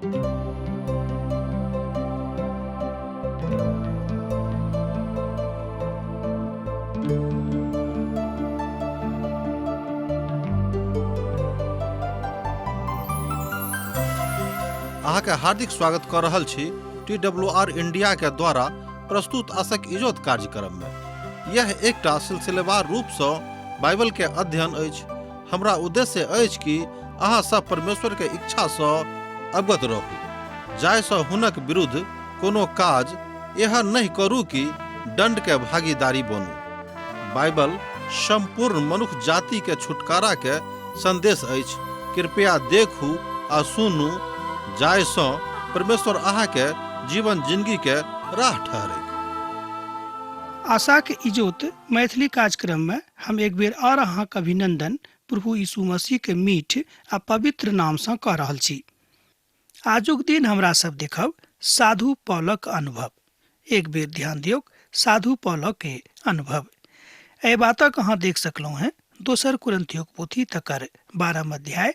अहाँके हार्दिक स्वागत कऽ रहल छी टी डब्ल्यू आर इंडिया के द्वारा प्रस्तुत आशक इजोत कार्यक्रम में। यह एकटा सिलसिलेवार रूप सँ बाइबल के अध्ययन अछि। हमरा उद्देश्य अछि कि अहाँ सब परमेश्वर के इच्छा सँ अवगत रहू, जाहि सँ हुनक विरुद्ध कोनो काज एहन नहि करू कि दंड के भागीदारी बनू। बाइबल संपूर्ण मनुख जाति के छुटकारा के संदेश अछि। कृपया देखू आ सुनू, जाहि सँ परमेश्वर अहाँ के जीवन जिंदगी के राह ठहरैक। आशाक इजोत मैथिली कार्यक्रम में हम एक बेर और अहाँक अभिनंदन प्रभु यीशु मसीह के मीठ आ पवित्र नाम सँ कऽ रहल छी। आजुक दिन हमरा सब देखब साधु पौलक अनुभव। एक बेर ध्यान दियौक, साधु पौलक के अनुभव। एहि बातक अहाँ देख सकलहुँ हैं दोसर कुरिन्थियोक पोथी तकर 12 अध्याय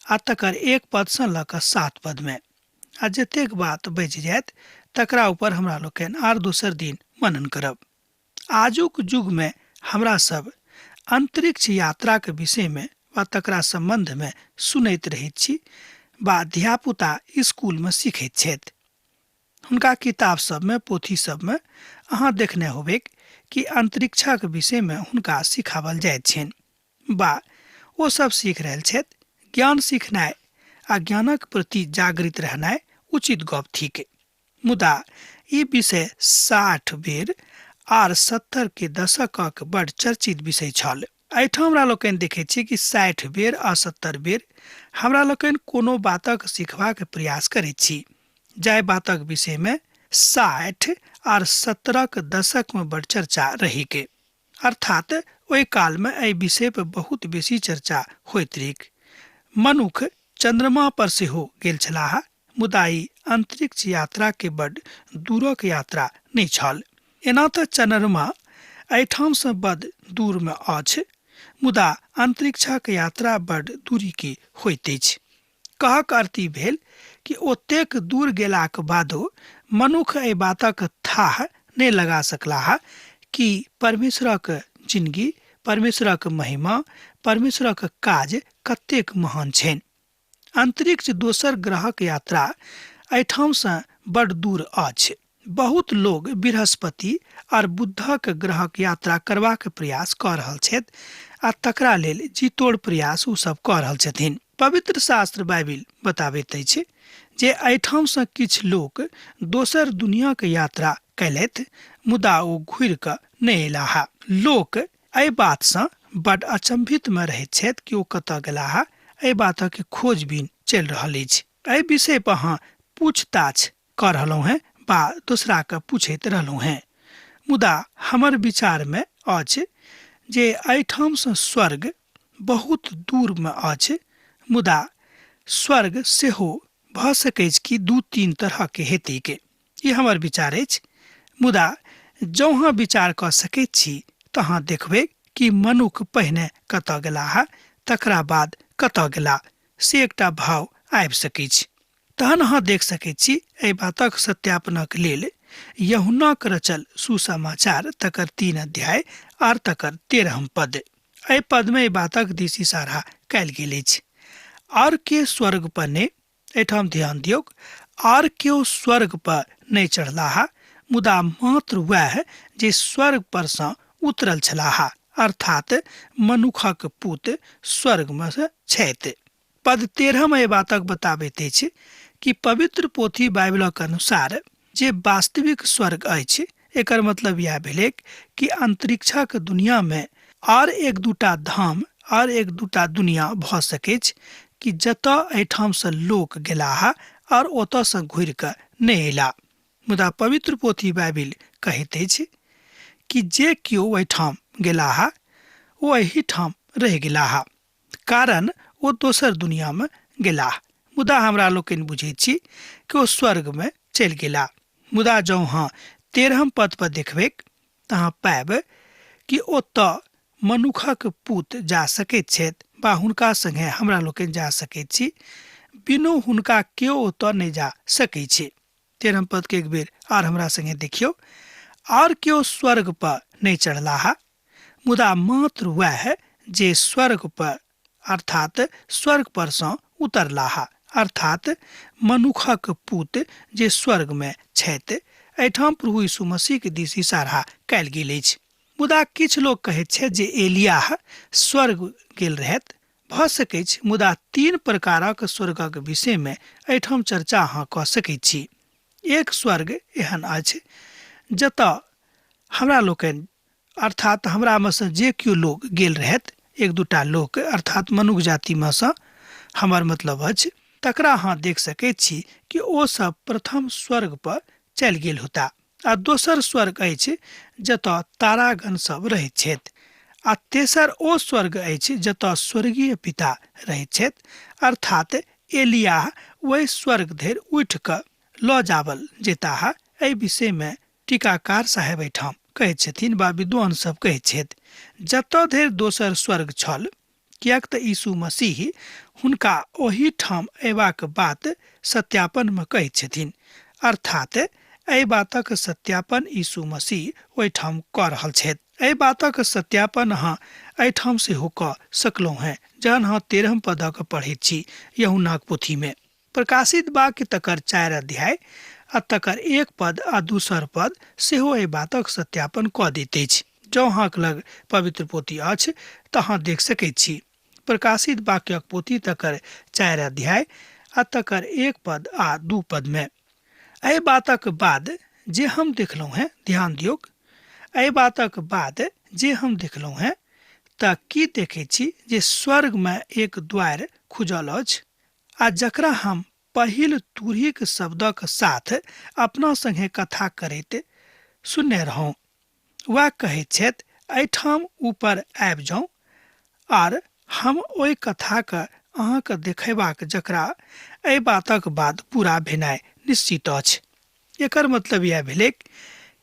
आ तकर 1 पद सँ लऽ कऽ 7 पद में। आ जतेक बात बचि जायत तकरा ऊपर हमरा लोकनि आर दोसर दिन मनन करब। आजुक युग में हमरा सब अंतरिक्ष यात्रा के विषय में वा तकरा संबंध में सुनैत रहैत छी वा धियापुता स्कूल में सीखैत छथि। हुनका किताब सब में, पोथी सब में अहाँ देखने होबेक कि अंतरिक्षक विषय में हुनका सिखावल जाइत छनि वा ओ सब सीख रहल छथि। ज्ञान सीखनाइ आ ज्ञानक प्रति जागृत रहनाइ उचित गप थिक, मुदा ई विषय 60 बेर आर 70 के दशकक बड़ चर्चित विषय छल। एहिठाम हमरा लोकनि देखैत छी कि 60 बेर आ 70 बेर हमरा लोकनि कोनो बातक सीखबाक प्रयास करैत छी, जाहि बातक विषय में 60 आर 70 दशक में बड़ चर्चा रहिक। अर्थात ओहि काल में एहि विषय पर बहुत बेसी चर्चा होइत रहिक। मनुख चंद्रमा पर सेहो गेल छलाह, मुदा ई अंतरिक्ष यात्रा के बड दूरक यात्रा नहि छल। एना तऽ चंद्रमा एहिठाम सँ बड दूर में अछि, मुदा अंतरिक्षक यात्रा बड दूरी के होइत अछि। कहक अर्थ ई भेल कि ओतेक दूर गेलाक बादो मनुख एहि बातक थाह नहि लगा सकलाह कि परमेश्वरक जिंदगी, परमेश्वरक महिमा, परमेश्वरक काज कतेक महान छनि। अंतरिक्ष दोसर ग्रहक यात्रा एहिठाम सँ बड दूर अछि। बहुत लोग बृहस्पति और बुधक ग्रहक यात्रा करबाक प्रयास कऽ रहल छथि आ तकरा लेल जीतोड़ प्रयास ओ सब कऽ रहल छथिन। पवित्र शास्त्र बाइबिल बताबैत अछि जे एहिठाम सँ किछु लोक दोसर दुनियाक यात्रा कयलथि, मुदा ओ घुरि कऽ नहि अयलाह। लोक एहि बात सँ बड अचंभित में रहैत छथि कि ओ कतऽ गेलाह, एहि बातक खोजबीन चलि रहल अछि। एहि विषय पर अहाँ पूछताछ कऽ रहलहुँ हेँ वा दोसरा के पूछैत रहलहुँ हेँ, मुदा हमर विचार में अछि जे एहिठाम सँ स्वर्ग बहुत दूर में अछि, मुदा स्वर्ग सेहो भऽ सकैछ कि 2-3 तरह के हेतैक। ई हमर विचार अछि, मुदा जौं अहाँ विचार कऽ सकैत छी तऽ अहाँ देखबै कि मनुख पहिने कतऽ गेलाह, तकरा बाद कतऽ गेलाह, से एकटा भाव आबि सकैछ। तहन अहाँ देख सकैत छी एहि बातक सत्यापनक लेल यूहन्नाक रचल सुसमाचार तकर 3 अध्याय आर तकर 13 पद। एहि पद में एहि बातक दिस इशारा कयल गेल अछि। आर के स्वर्ग पर ने, एहिठाम ध्यान दियौक, आर केओ स्वर्ग पर नहि चढ़लाह, मुदा मात्र वएह जे स्वर्ग पर सँ उतरल छलाह, अर्थात मनुखक पुत स्वर्ग में से छथि। पद 13 में एहि बातक बताबैत अछि कि पवित्र पोथी बाइबलक अनुसार जे वास्तविक स्वर्ग अछि, एकर मतलब यह भेलैक कि अंतरिक्षक दुनिया में आर एक दूटा धाम, आर एक दूटा दुनिया भऽ सकैछ कि जतऽ एहिठाम सँ लोक गेलाह आर ओतऽ सँ घुरि कऽ नहि अयलाह। मुदा पवित्र पोथी बाइबिल कहैत अछि कि जे केओ ओहिठाम गेलाह ओ एहिठाम रहि गेलाह, कारण ओ दोसर दुनिया में गेलाह। मुदा हमरा लोकनि बुझैत छी कि ओ स्वर्ग में चलि गेलाह। मुदा जँ अहाँ 13 पद पर देखबैक तऽ अहाँ पायब कि ओतऽ मनुखक पूत जा सकैत छथि वा हुनका संगे हमरा लोकनि जा सकैत छी बिनु हुनका केओ ओतऽ नहि जा सकै छै। 13 पद के एक बेर आर हमरा संगे देखियौ। आर केओ स्वर्ग पर नहि चढ़लाह, मुदा मात्र वएह जे स्वर्ग पर अर्थात स्वर्ग पर सँ उतरलाह, अर्थात मनुखक पुत जे स्वर्ग में छथि। एहिठाम प्रभु यीशु मसीह के दिस इशारा कयल गेल अछि। मुदा किछु लोक कहैत छथि जे एलियाह स्वर्ग गेल रहथि। भऽ सकैछ, मुदा 3 प्रकारक स्वर्गक विषय में एहिठाम चर्चा अहाँ कऽ सकैत छी। एक स्वर्ग एहन अछि जतऽ हमरा लोकनि अर्थात हमरा में सँ जे केओ लोक गेल रहथि, एक दूटा लोक अर्थात मनुख जाति में सँ हमर मतलब अछि, तकरा अहाँ देख सकैत छी कि ओ सब प्रथम स्वर्ग पर चलि गेल होता। आ दोसर स्वर्ग अछि जतऽ तारागण सब रहैत छथि, आ तेसर ओ स्वर्ग अछि जतऽ स्वर्गीय पिता रहैत छथि, अर्थात एलियाह ओहि स्वर्ग धरि उठि कऽ लऽ जावल जेताह। एहि विषय में टीकाकार साहेब एहिठाम कहैत छथिन वा विद्वान सब कहैत छथि, जतऽ धरि दोसर स्वर्ग छल, किएक तऽ यीशु मसीह हुनका ओहि ठाम अयबाक बात सत्यापन में कहैत छथिन, अर्थात एहि बातक सत्यापन यीशु मसीह ओहिठाम कऽ रहल छथि। एहि बातक सत्यापन अहाँ एहिठाम सेहो कऽ सकलहुँ हेँ जहन अहाँ 13 पदक पढ़ैत छी यूहन्नाक पोथी में। प्रकाशित वाक्य तकर 4 अध्याय आ तकर 1 पद आ दोसर पद सेहो एहि बातक सत्यापन कऽ दैत अछि। जँ अहाँक लग पवित्र पोथी अछि तऽ अहाँ देख सकैत छी। प्रकाशित वाक्यक पोथी तकर 4 अध्याय आ तकर 1 पद आ 2 पद में। एहि बातक बाद जे हम देखलहुँ हेँ, ध्यान दियौक, एहि बातक बाद जे हम देखलहुँ हेँ तऽ की देखैत छी जे स्वर्ग में एक द्वार खुजल अछि आ जकरा हम पहिल तुरहीक शब्दक साथ अपना संगे कथा करैत सुनने रहौं। वएह कहैत छथि, एहिठाम ऊपर आबि जाउ आर हम ओहि कथाक अहाँके देखेबाक जकरा एहि बातक बाद पूरा भेनाइ निश्चित अछि। एकर मतलब इएह भेलैक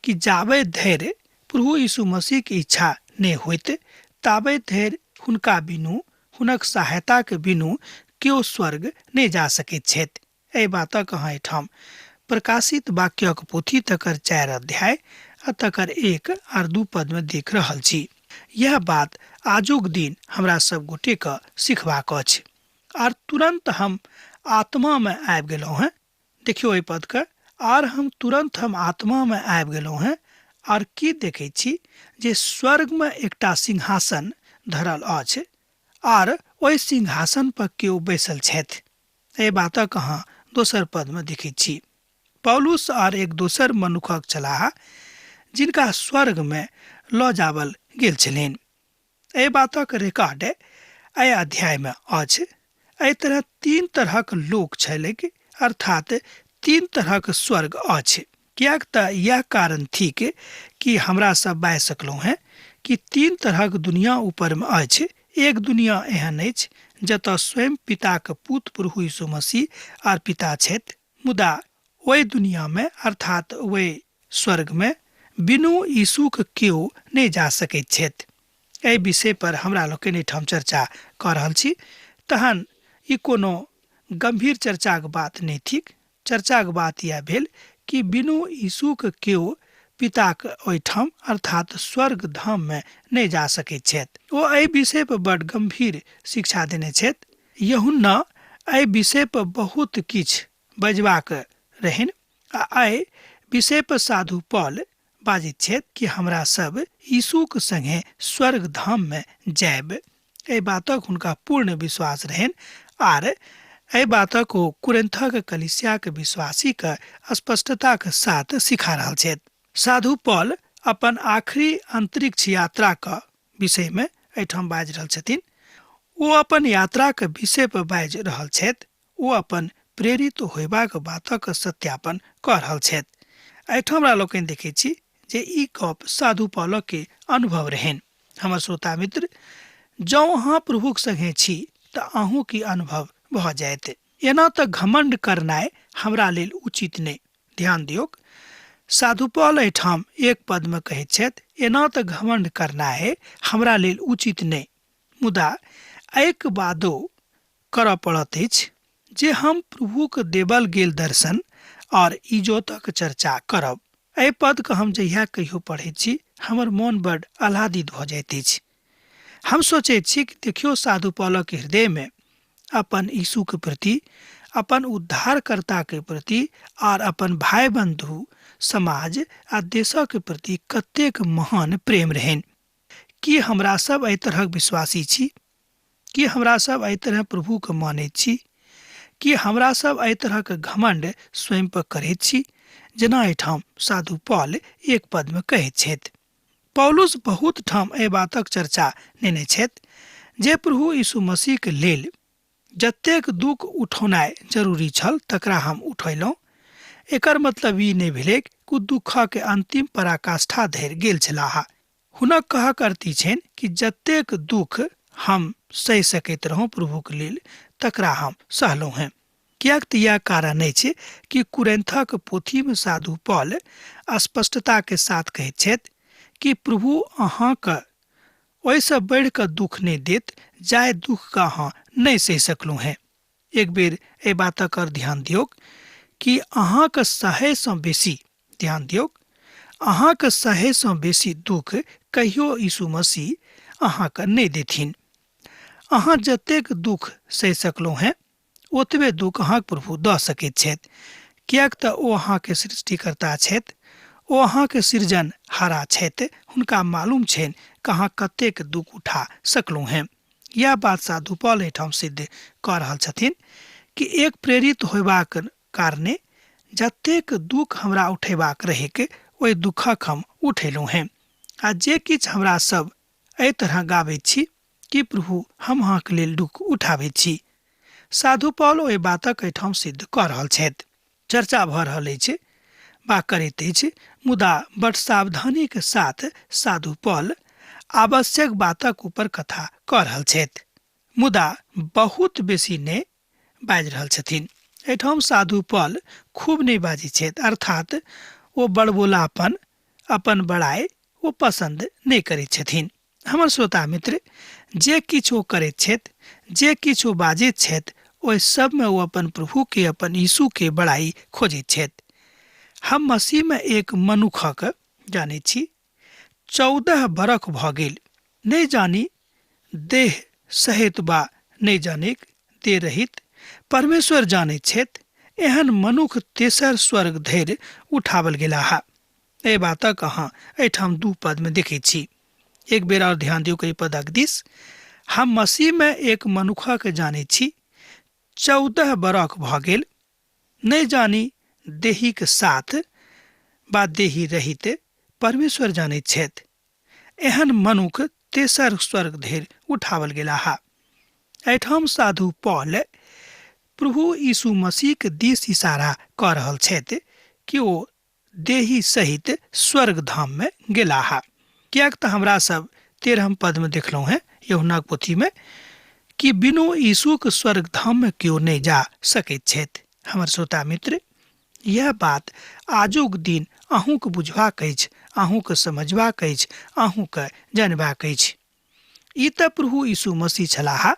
कि जाबे धरि प्रभु यीशु मसीह के इच्छा नहि होइत ताबे धरि हुनका बिनु, हुनक सहायताक बिनु केओ स्वर्ग नहि जा सकैत छथि। एहि बातक अहाँ एहिठाम प्रकाशित वाक्यक पोथी तकर 4 अध्याय आ तकर 1 आर 2 पद में देख रहल छी। यह बात आजुक दिन हमरा सब गोटे के सिखबाक अछि। आर तुरंत हम आत्मा में आबि गेलहुँ हेँ। देखियौ एहि पद के, आर हम तुरंत हम आत्मा में आबि गेलहुँ हेँ आर की देखै छी जे स्वर्ग में एकटा सिंहासन धरल अछि आर ओहि सिंहासन पर केओ बैसल छथि। एहि बातक अहाँ दोसर पद में देखैत छी। पौलुस आर एक दोसर मनुखक छलाह जिनका स्वर्ग में लऽ जावल गेल छलनि। एहि बातक रिकॉर्ड एहि अध्याय में अछि। एहि तरह 3 तरहक लोक छलैक, अर्थात 3 तरहक स्वर्ग अछि। किएक तऽ यह कारण थिक कि हमरा सब बाजि सकलहुँ हेँ कि 3 तरहक दुनिया ऊपर में अछि। एक दुनिया एहन अछि जतऽ स्वयं पिताक पुत प्रभु यीशु मसीह आर पिता छथि, मुदा ओहि दुनिया में अर्थात ओहि स्वर्ग में बिनु यीशुक केओ नहि जा सकैत छथि। एहि विषय पर हमरा लोकनि एहिठाम चर्चा कऽ रहल छी। तहन ई कोनो गंभीर चर्चाक बात नहि थिक। चर्चाक बात यह भेल कि बिनु यीशुक केओ पिताक ओहिठाम अर्थात स्वर्ग धाम में नहि जा सकैत छथि। ओ एहि विषय पर बड गंभीर शिक्षा देने छथि। यूहन्ना एहि विषय पर बहुत किछु बजबाक रहनि आ एहि विषय पर साधु पॉल बाजैत छथि कि हमरा सब यीशुक संगे स्वर्ग धाम में जायब। एहि बातक हुनका पूर्ण विश्वास रहनि आर एहि बातक ओ कुरिन्थक कलीसियाक विश्वासीक स्पष्टताक साथ सिखा रहल छथि। साधु पॉल अपन आखिरी अंतरिक्ष यात्राक विषय में एहिठाम बाजि रहल छथिन। ओ अपन यात्राक विषय पर बाजि रहल छथि। ओ अपन प्रेरित होयबाक बातक सत्यापन कऽ रहल छथि। एहिठाम हमरा लोकनि देखैत छी जे ई गप साधु पॉलक के अनुभव रहनि। हमर श्रोता मित्र, जँ अहाँ प्रभुक संगे छी तऽ अहूँ की अनुभव भऽ जायत। एना तऽ घमंड करनाइ हमरा लेल उचित नहि। ध्यान दियौक, साधु पॉल एहिठाम 1 पद में कहैत छथि, एना तऽ घमंड करनाइ हमरा लेल उचित नहि, मुदा एहिक बादो करऽ पड़त अछि। जे हम प्रभुक देबल गेल दर्शन और इजोतक चर्चा करब। एहि पदके हम जहिया कहियो पढ़ैत छी हमर मोन बड आह्लादित भऽ जाइत अछि। हम सोचैत छी कि देखियौ साधु पौलक हृदयमे अपन यीशुके प्रति, अपन उद्धारकर्ताके प्रति आर अपन भाई बंधु, समाज आ देशक प्रति कतेक महान प्रेम रहनि। की हमरा सब एहि तरहक विश्वासी छी? की हमरा सब एहि तरह प्रभुके मानैत छी? की हमरा सब एहि तरहक घमंड स्वयं पर करैत छी जेना एहिठाम साधु पौल एक पदमे कहैत छथि? पौलुस बहुत ठाम एहि बातक चर्चा नेने छथि जे प्रभु यीशु मसीहके लेल जतेक दुख उठौनाइ जरूरी छल तकरा हम उठेलहुँ। एकर मतलब ई नहि भेलै कि दुखक अंतिम पराकाष्ठा धरि गेल छलाह। हुनक कहक अर्थ ई छनि कि जतेक दुख हम सहि सकैत रहौं प्रभुके लेल तकरा हम सहलहुँ हेँ। किएक तऽ इएह कारण अछि कि कुरिन्थक पोथीमे साधु पौल स्पष्टताके साथ कहैत छथि कि प्रभु अहाँके ओहिसँ बढ़ि कऽ दुख नहि देत जाहि दुखके अहाँ नहि सहि सकलहुँ हेँ। एक बेर एहि बातक और ध्यान दियौक कि अहाँके सहयसँ बेसी, ध्यान दियौक, अहाँके सहयसँ बेसी दुख कहियो यीशु मसीह अहाँके नहि देथिन। अहाँ जतेक दुख सहि सकलहुँ हेँ ओतबे दुख अहाँके प्रभु दऽ सकैत छथि, किएक तऽ ओ अहाँके सृष्टिकर्ता छथि, ओ अहाँके सृजन हारा छथि। हुनका मालूम छनि कि अहाँ कतेक दुख उठा सकलहुँ हेँ। यह बात साधु पौल एहिठाम सिद्ध कऽ रहल छथिन कि एक प्रेरित होयबाक कारणे जतेक दुख हमरा उठेबाक रहैक ओहि दुखक हम उठेलहुँ हेँ। आ जे किछु हमरा सब एहि तरह गाबैत छी कि प्रभु हम अहाँके लेल दुख उठाबैत छी, साधु पौल ओहि बातक एहिठाम सिद्ध कऽ रहल छथि। चर्चा भऽ रहल अछि बा करैत अछि, मुदा बड सावधानीके साथ साधु पौल आवश्यक बातक ऊपर कथा कऽ रहल छथि, मुदा बहुत बेसी नहि बाजि रहल छथिन। एहिठाम साधु पौल खूब नहि बाजै छथि, अर्थात ओ बड़बोलापन, अपन बड़ाइ ओ पसन्द नहि करैत छथिन। हमर श्रोता मित्र, जे किछु ओ करैत छथि, जे किछु ओ बाजैत छथि, ओहि सबमे ओ अपन प्रभुके, अपन यीशुके बड़ाइ खोजैत छथि। हम मसीहमे एक मनुखक जानैत छी, 14 बरख भऽ गेल, नहि जानी देह सहित बा नहि जानिक देह रहित, परमेश्वर जानैत छथि, एहन मनुख तेसर स्वर्ग धरि उठावल गेलाह। एहि बातक अहाँ एहिठाम 2 पदमे देखैत छी। एक बेर और ध्यान दियौ एहि पदक दिस। हम मसीहमे एक मनुखक जानैत छी, 14 बरख भऽ गेल, नहि जानी देहीक साथ बा देही रहित, परमेश्वर जानैत छथि, एहन मनुख तेसर स्वर्ग धरि उठावल गेलाह। एहिठाम साधु पौल प्रभु यीशु मसीहक दिस इशारा कऽ रहल छथि कि ओ देही सहित स्वर्ग धाम में गेलाह। किएक तऽ हमरा सब 13 पद में देखलहुँ हेँ यूहन्नाक पोथी में कि बिनु यीशुक स्वर्ग धाम में केओ नहि जा सकैत छथि। हमर श्रोता मित्र, यह बात आजुक दिन अहूँके बुझबाक अछि, अहूँके समझबाक अछि, अहूँके जानबाक अछि। ई तऽ प्रभु यीशु मसीह छलाह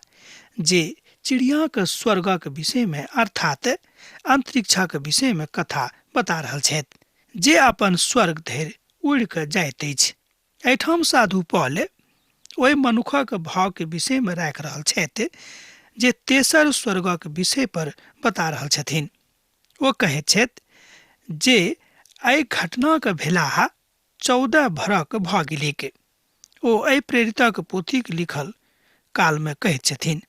जे चिड़ियाके स्वर्गक विषयमे अर्थात अंतरिक्षक विषयमे कथा बता रहल छथि जे अपन स्वर्ग धरि उड़ि कऽ जाइत अछि। एहिठाम साधु पौल ओहि मनुखक भावके विषयमे राखि रहल छथि जे तेसर स्वर्गक विषय पर बता रहल छथिन। ओ कहैत छथि जे एहि घटनाक भेलाह 14 बरख भऽ गेलैक। ओ एहि प्रेरितक पोथीक लिखल कालमे कहैत छथिन।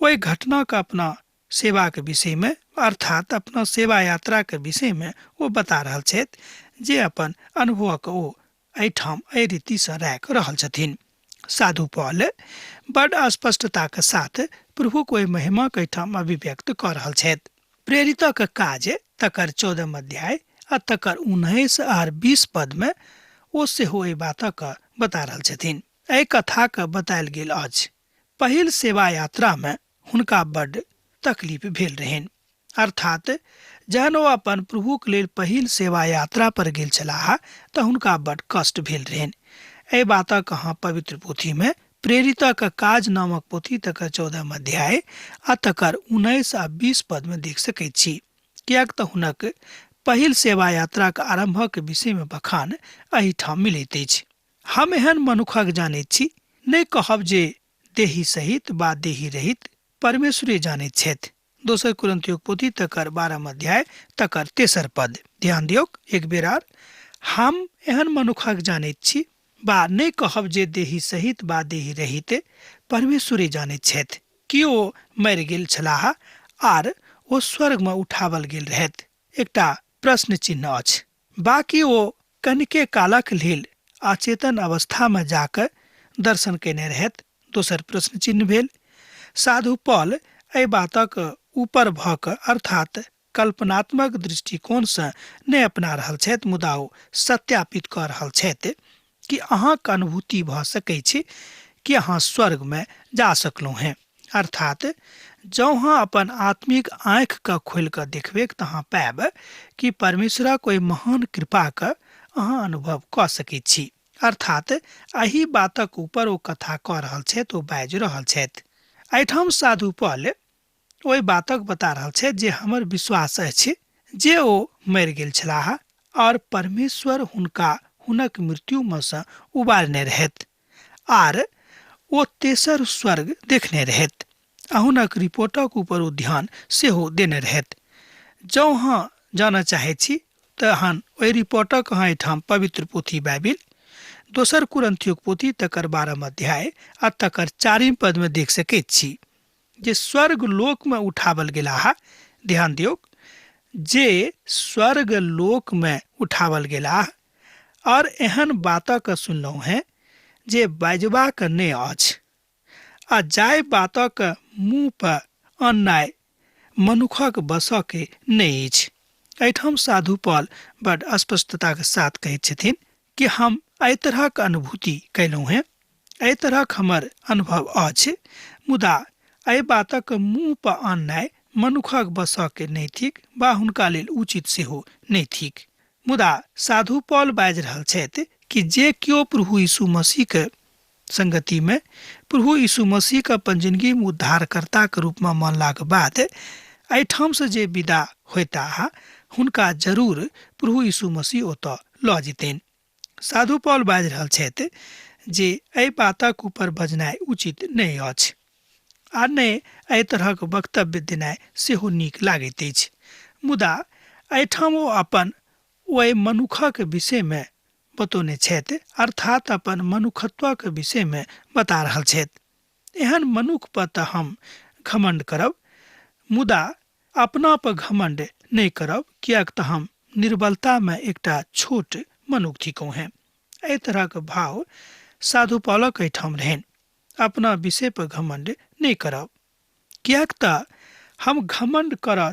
ओहि घटनाक अपना सेवाके विषयमे अर्थात अपना सेवा यात्राके विषयमे ओ बता रहल छथि जे अपन अनुभवक ओ एहिठाम एहि रीतिसँ राखि रहल छथिन। साधु पौल बड स्पष्टताके साथ प्रभुक ओहि महिमाक एहिठाम अभिव्यक्त कऽ रहल छथि। प्रेरितक काज तकर 14 अध्याय आ तकर 19 आर 20 पदमे ओ सेहो एहि बातक बता रहल छथिन। एहि कथाके बतायल गेल अछि। पहिल सेवा यात्रामे हुनका बड तकलीफ भेल रहनि, अर्थात जहन ओ अपन प्रभुक लेल पहिल सेवा यात्रा पर गेल छलाह तऽ हुनका बड कष्ट भेल रहनि। एहि बातक अहाँ पवित्र पोथीमे प्रेरितक काज नामक पोथी तकर 14 अध्याय आ तकर 19 आ 20 पद में देख सकैत छी, किएक तऽ हुनक पहिल सेवा यात्राक आरंभक विषय में बखान एहिठाम मिलैत अछि। हम एहन मनुखक जानैत छी, नहि कहब जे देही सहित बा देही रहित, परमेश्वरे जानैत छथि। दोसर कुरिन्थियोक पोथी तकर 12 अध्याय तकर 3 पद। ध्यान दियौक एक बेर आर, हम एहन मनुखक जानैत छी बा नहि कहब जे देही सहित बा देही रहित, परमेश्वरे जानैत छथि कि ओ मरि गेल छलाह आर ओ स्वर्ग में उठावल गेल रहथि। एकटा प्रश्न चिन्ह अछि। बाकी ओ कनिके कालक लेल अचेतन अवस्था में जाकर दर्शन केने रहथि, दोसर प्रश्न चिन्ह भेल। साधु पॉल एहि बातक ऊपर भऽ कऽ अर्थात कल्पनात्मक दृष्टिकोण से नहि अपना रहल छथि, मुदा ओ सत्यापित कऽ रहल छथि कि अहाँके अनुभूति भऽ सकै छै कि अहाँ स्वर्ग में जा सकलहुँ हेँ। अर्थात जँ अहाँ अपन आत्मिक आँखिके खोलि कऽ देखबै तऽ अहाँ पायब कि परमेश्वरक ओहि महान कृपाके अहाँ अनुभव कऽ सकै छी। अर्थात एहि बातक ऊपर ओ कथा कऽ रहल छथि, ओ बाजि रहल छथि। एहिठाम साधु पॉल ओहि बातक बता रहल छथि जे हमर विश्वास अछि जे ओ मरि गेल छलाह और परमेश्वर हुनका हुनक मृत्यु में सँ उबारने रहथि आर ओ तेसर स्वर्ग देखने रहथि आ हुनक रिपोर्टक ऊपर ओ ध्यान सेहो देने रहथि। जँ अहाँ जानऽ चाहैत छी तऽ अहाँ ओहि रिपोर्टक अहाँ एहिठाम पवित्र पोथी बाइबिल दोसर कुरिन्थियोक पोथी तकर 12 अध्याय आ तकर 4 पद में देख सकैत छी जे स्वर्ग लोक में उठावल गेलाह। ध्यान दियौक, जे स्वर्ग लोक में उठावल गेलाह और एहन बातक सुनलहुँ हेँ जे बाजबाक नहि अछि आ जाहि बातक मुँह पर अन्याय मनुखक बसके नहि अछि। एहिठाम साधु पॉल बड स्पष्टताके साथ कहैत छथिन कि हम एहि तरहक अनुभूति कयलहुँ हेँ, एहि तरहक हमर अनुभव अछि, मुदा एहि बातक मुँह पर आननाइ मनुखक बसके नहि थिक बा हुनका लेल उचित सेहो नहि थिक। मुदा साधु पॉल बाजि रहल छथि कि जे केओ प्रभु यीशु मसीह के संगति में प्रभु यीशु मसीह के अपन जिंदगी में उद्धारकर्ता के रूप में मानलाक बाद एहिठाम से जे विदा होता हुनका जरूर प्रभु यीशु मसीह ओतऽ लऽ जेतनि। साधु पॉल बाजि रहल छथि जे एहि बातक ऊपर बजनाइ उचित नहि अछि आ नहि एहि तरहक वक्तव्य देनाइ सेहो नीक लागैत अछि। मुदा एहिठाम ओ अपन ओहि मनुखक विषयमे बतौने छथि, अर्थात अपन मनुखत्वक विषयमे बता रहल छथि। एहन मनुख पर तऽ हम घमंड करब, मुदा अपना पर घमंड नहि करब, किएक तऽ हम निर्बलतामे एकटा छोट मनुख थिकहुँ हेँ। एहि तरहक भाव साधु पॉलक एहिठाम रहनि, अपना विषय पर घमंड नहि करब, किएक तऽ हम घमंड करऽ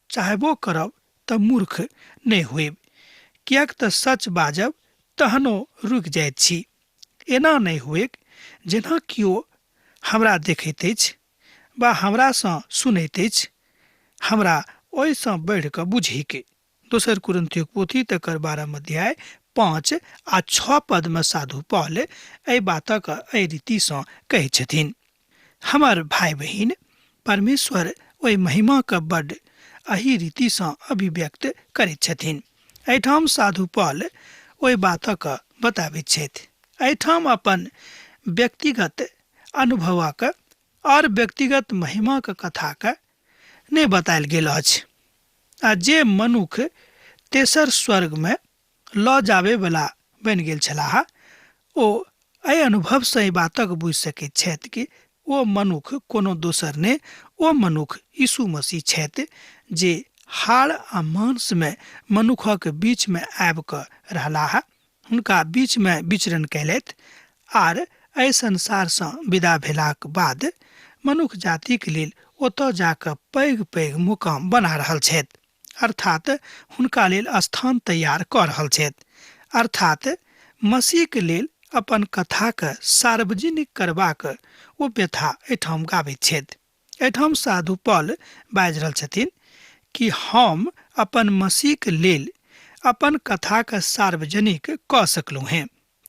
चाहबो करब तऽ मूर्ख नहि होयब, किएक तऽ सच बाजब तहनो रुकि जाइत छी। एना नहि होइक जेना केओ हमरा देखैत अछि वा हमरासँ सुनैत अछि, हमरा ओहिसँ बढ़ि कऽ बुझैके। दोसर कुरिन्थियोक पोथी तकर 12 अध्याय 5 आ 6 पदमे साधु पॉल एहि बातक एहि रीतिसँ कहै छथिन, हमर भाई बहिन, परमेश्वर ओहि महिमाके बड एहि रीतिसँ अभिव्यक्त करैत छथिन। एहिठाम साधु पॉल ओहि बातक बताबैत छथि। एहिठाम अपन व्यक्तिगत अनुभवक और व्यक्तिगत महिमाक कथाके नहि बतायल गेल अछि आ जे मनुख तेसर स्वर्गमे लऽ जाबेवला बनि गेल छलाह ओ एहि अनुभवसँ एहि बातक बुझि सकैत छथि कि ओ मनुख कोनो दोसर नहि, ओ मनुख यीशु मसीह छथि जे हाड़ आ मांसमे मनुखक बीचमे आबि कऽ रहलाह, हुनका बीचमे विचरण कयलथि आर एहि संसारसँ विदा भेलाक बाद मनुख जातिक लेल ओतऽ जाकऽ पैघ पैघ मुकाम बना रहल छथि, अर्थात हुनका लेल स्थान तैयार कऽ रहल छथि। अर्थात मसीहके लेल अपन कथाके सार्वजनिक करबाक ओ व्यथा एहिठाम गाबैत छथि। एहिठाम साधु पॉल बाजि रहल छथिन कि हम अपन मसीहके लेल अपन कथाके सार्वजनिक कऽ सकलहुँ हेँ,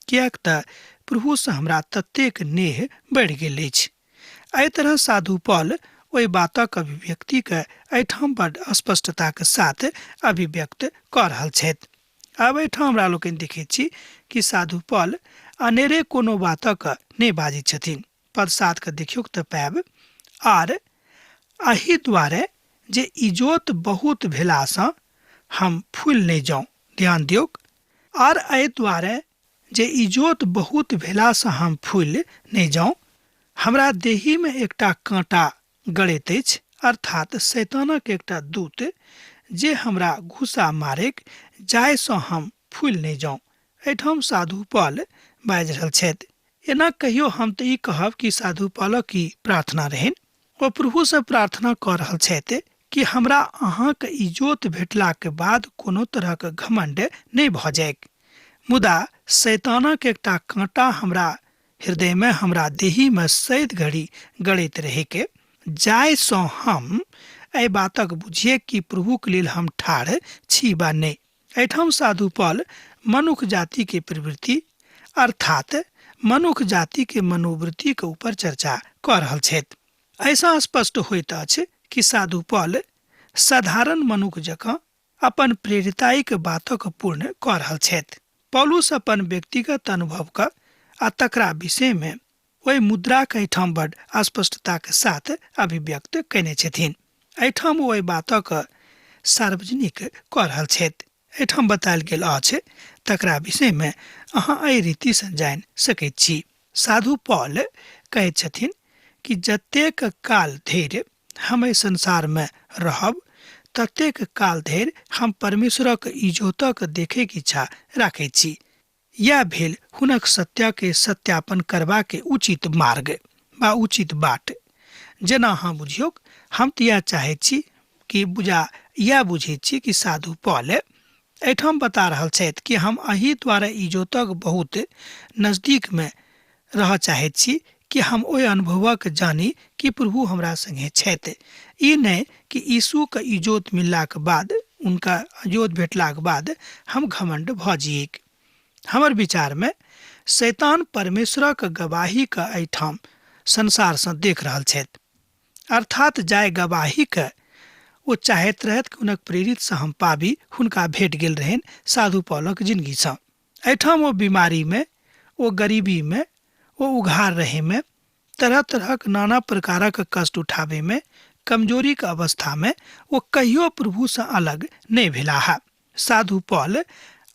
किएक तऽ प्रभुसँ हमरा ततेक नेह बढ़ि गेल अछि। एहि तरह साधु पॉल ओहि बातक अभिव्यक्तिके एहिठाम बड स्पष्टताक साथ अभिव्यक्त कऽ रहल छथि। आब एहिठाम हमरा लोकनि देखैत छी कि साधु पॉल अनेरे कोनो बातक नहि बाजैत छथिन। पद 7 के देखियौक तऽ पायब, आर एहि दुआरे जे इजोत बहुत भेलासँ हम फूलि नहि जाउँ। ध्यान दियौक, आर एहि दुआरे जे इजोत बहुत भेलासँ हम फूलि नहि जाउँ, हमरा देहीमे एकटा काँटा गड़ैत अछि, अर्थात शैतानक एकटा दूत जे हमरा घुसा मारैक, जाहिसँ हम फूलि नहि जाउँ। एहिठाम साधु पॉल बाजि रहल छथि। एना कहियो हम तऽ ई कहब कि साधु पॉलक ई प्रार्थना रहनि। ओ प्रभुसँ प्रार्थना कऽ रहल छथि कि हमरा अहाँक इजोत भेटलाक बाद कोनो तरहक घमण्ड नहि भऽ जाइक, मुदा शैतानक एकटा काँटा हमरा हृदयमे, हमरा देहीमे सैद घड़ी गड़ैत रहैक, जाहिसँ हम एहि बातक बुझिए कि प्रभुक लेल हम ठाढ़ छी वा नहि। एहिठाम साधु पॉल मनुख जाति के प्रवृत्ति अर्थात मनुख जाति के मनोवृत्ति के ऊपर चर्चा कऽ रहल छथि। ऐसा स्पष्ट होइत अछि कि साधु पॉल साधारण मनुख जकाँ अपन प्रेरिताइक बातक पूर्ण कऽ रहल छथि। पौलुस अपन व्यक्तिगत अनुभवक आ तकरा विषयमे ओहि मुद्राक एहिठाम बड स्पष्टताक साथ अभिव्यक्त कयने छथिन। एहिठाम ओ एहि बातक सार्वजनिक कऽ रहल छथि। एहिठाम बतायल गेल अछि तकरा विषयमे अहाँ एहि रीतिसँ जानि सकैत छी। साधु पॉल कहैत छथिन कि जतेक काल धरि हम एहि संसारमे रहब ततेक काल धरि हम परमेश्वरक इजोतक देखैके इच्छा राखैत छी। इएह भेल हुनक सत्यके सत्यापन करबाके उचित मार्ग वा उचित बाट। जेना अहाँ बुझियौक, हम तऽ इएह चाहैत छी कि बुझा इएह बुझैत छी कि साधु पॉल एहिठाम बता रहल छथि कि हम एहि द्वारा इजोतक बहुत नजदीकमे रहऽ चाहैत छी कि हम ओहि अनुभवक जानी कि प्रभु हमरा संगे छथि। ई नहि कि यीशुके इजोत मिललाक बाद, हुनका इजोत भेटलाक बाद हम घमण्ड भऽ जियैक। हमर विचारमे शैतान परमेश्वरक गवाहीके एहिठाम संसारसँ देख रहल छथि। अर्थात जाहि गवाहीके ओ चाहैत रहथि कि हुनक प्रेरितसँ हम पाबी, हुनका भेट गेल रहनि साधु पौलक जिनगीसँ। एहिठाम ओ बीमारीमे, ओ गरीबीमे, ओ उघार रहैमे, तरह तरहक नाना प्रकारक कष्ट उठाबैमे, कमजोरीक अवस्थामे ओ कहियो प्रभुसँ अलग नहि भेलाह। साधु पॉल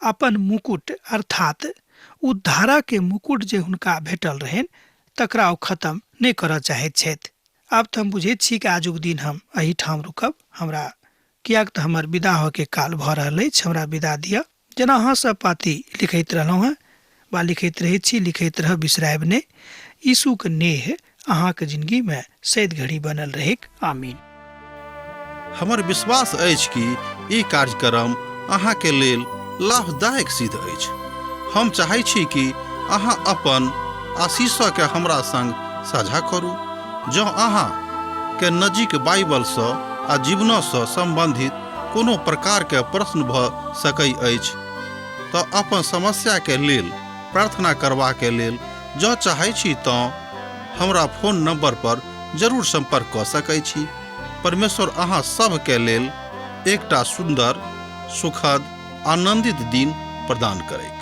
अपन मुकुट अर्थात उद्धारके मुकुट जे हुनका भेटल रहनि तकरा ओ खत्म नहि करऽ चाहैत छथि। आब तऽ हम बुझैत छी कि आजुक दिन हम एहिठाम रुकब, हमरा किएक तऽ हमर विदा होइके काल भऽ रहल अछि, हमरा विदा दिअ। जेना अहाँ सब पाती लिखैत रहलहुँ हेँ वा लिखैत रहैत छी, लिखैत रहब, बिसरायब नहि। यीशुक नेह अहाँक जिनगीमे सैद घड़ी बनल रहैक। आमीन। हमर विश्वास अछि कि ई कार्यक्रम अहाँके लेल लाभदायक सिद्ध अछि। हम चाहै छी कि अहाँ अपन आशीषके हमरा संग साझा करू। जँ अहाँ के नजीक बाइबलसँ आ जीवनसँ सम्बन्धित कोनो प्रकारके प्रश्न भऽ सकै अछि तऽ अपन समस्याके लेल प्रार्थना करबाके लेल जँ चाहै छी तँ हमरा फोन नंबर पर जरूर संपर्क कऽ सकै छी। परमेश्वर अहाँ सभके लेल एकटा सुन्दर, सुखद, आनंदित दिन प्रदान करैत।